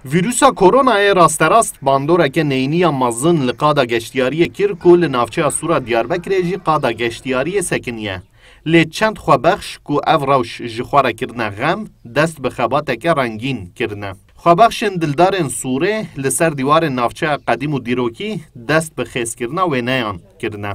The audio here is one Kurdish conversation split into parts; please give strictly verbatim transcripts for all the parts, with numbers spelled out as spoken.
Vîrusa koronayê rasterast bandoreke neyniya mezin li qada geştiyariyê kir ku li navçeya Sûr a Diyarbekirê jî qada geştiyariyê sekiniye. Lê çend xwebexş ku ev rewş ji xwe re kirine xem, dest bi xebateke rengîn kirine. Xwebexşên dildarên Sûrê li ser dîwarên navçeya qedîm û dîrokî dest bi xêzkirina wêneyan kirine.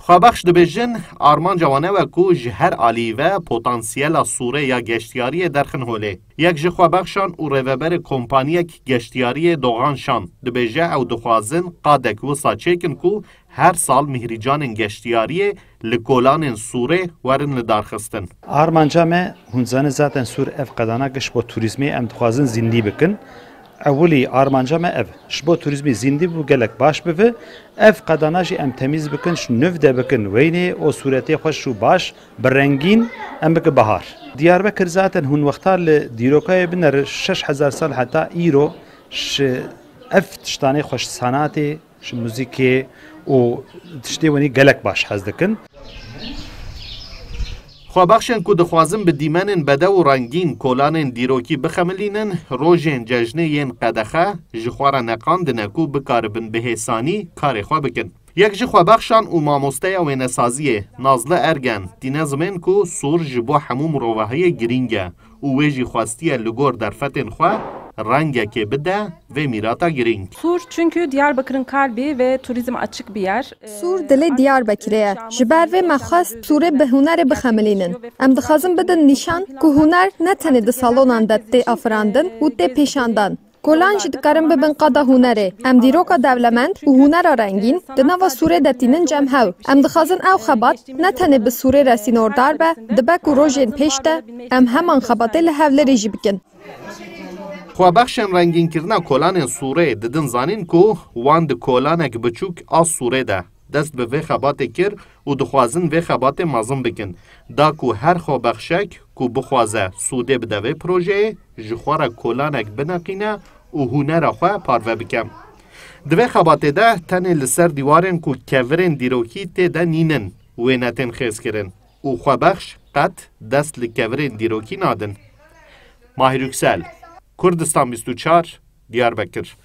Xwebexş dibêjin, armanca wan ew e ku ji her alî ve potansiyela Sûrê ya geştiyariyê derxin holê. Yek ji xwebexşan û rêveberê kompaniyek geştiyariyê Doğan Şan dibêje, ew dixwazin qadek wisa çêkin ku her sal mîhrîcanên geştiyariyê li kolanên Sûrê werin lidarxistin. Armanca me, hûn zanin zaten Sûr ev qedana giş bo turîzmê em dixwazin zîndî bikin. Ewilî armanca me ev. Ji bo turîzmî zîndî bû gelek baş bibe. Ev qedana jî em temîz bikin, ji nûv de bikin weynê, o sûretê xweş û baş, bi rengîn, em bikin bihar. Diyarbekir zaten hûn wexta li dîrokayê binere şeş hezar sal heta îro ji ev tiştanê xweş sanatê, ji muzîkê û tiştê wenî gelek baş hez dikin. Xwebexşên ku dixwazin bi dîmenên bedew û rengîn kolanên dîrokî bixemilînin, rojên cejnê yên qedexe ji xwe re neqandine ku bikaribin bi hêsanî karê xwe bikin. Yek ji xwebexşan û mamosteya wênesaziyê Nazlı Ergen tîne zimên ku Sûr ji bo hemû mirovahiyê girîng e û wê jî xwestiye li gor derfetên xwe rengekê bide vê mîrata girîng. Sûr çünkü Diyarbakır'ın kalbi ve turizm açık bir yer. Sûr dilê Diyarbekirê ye. Ji ber vê me xwest Sûrê bi hunerê bixemilînin. Em dixwazin bidin nîşan ku huner ne tenê di salonan de tê afirandin û tê pêşandan. Kolan jî dikarin bibin qada hunerê. Em dîroka dewlemend û hunera rengîn di nava Sûrê de tînin cem hev. Em dixwazin ew xebat ne tenê bi Sûrê re sînordar be, dibe ku rojên pêş de em heman xebatê li Hewlêrê jî bikin. Xwebexşên rengînkirina kolanên Sûrê didin zanîn ku wan di kolanek biçûk a Sûrê de dest bi vê xebatê kir û dixwazin vê xebatê mezin bikin, da ku her xwebexşek ku bixwaze sûdê bide vê projeyê, ji xwe re kolanek bineqîne û hûnera xwe parve bike. Di vê xebatê de tenê li ser dîwarên ku kevirên dîrokî tê de nînin wêne tên xêzkirin û xwebexş qet dest li kevirên dîrokî nadin. Mahir Yüksel, Kurdistan bîst û çar, Diyarbekir.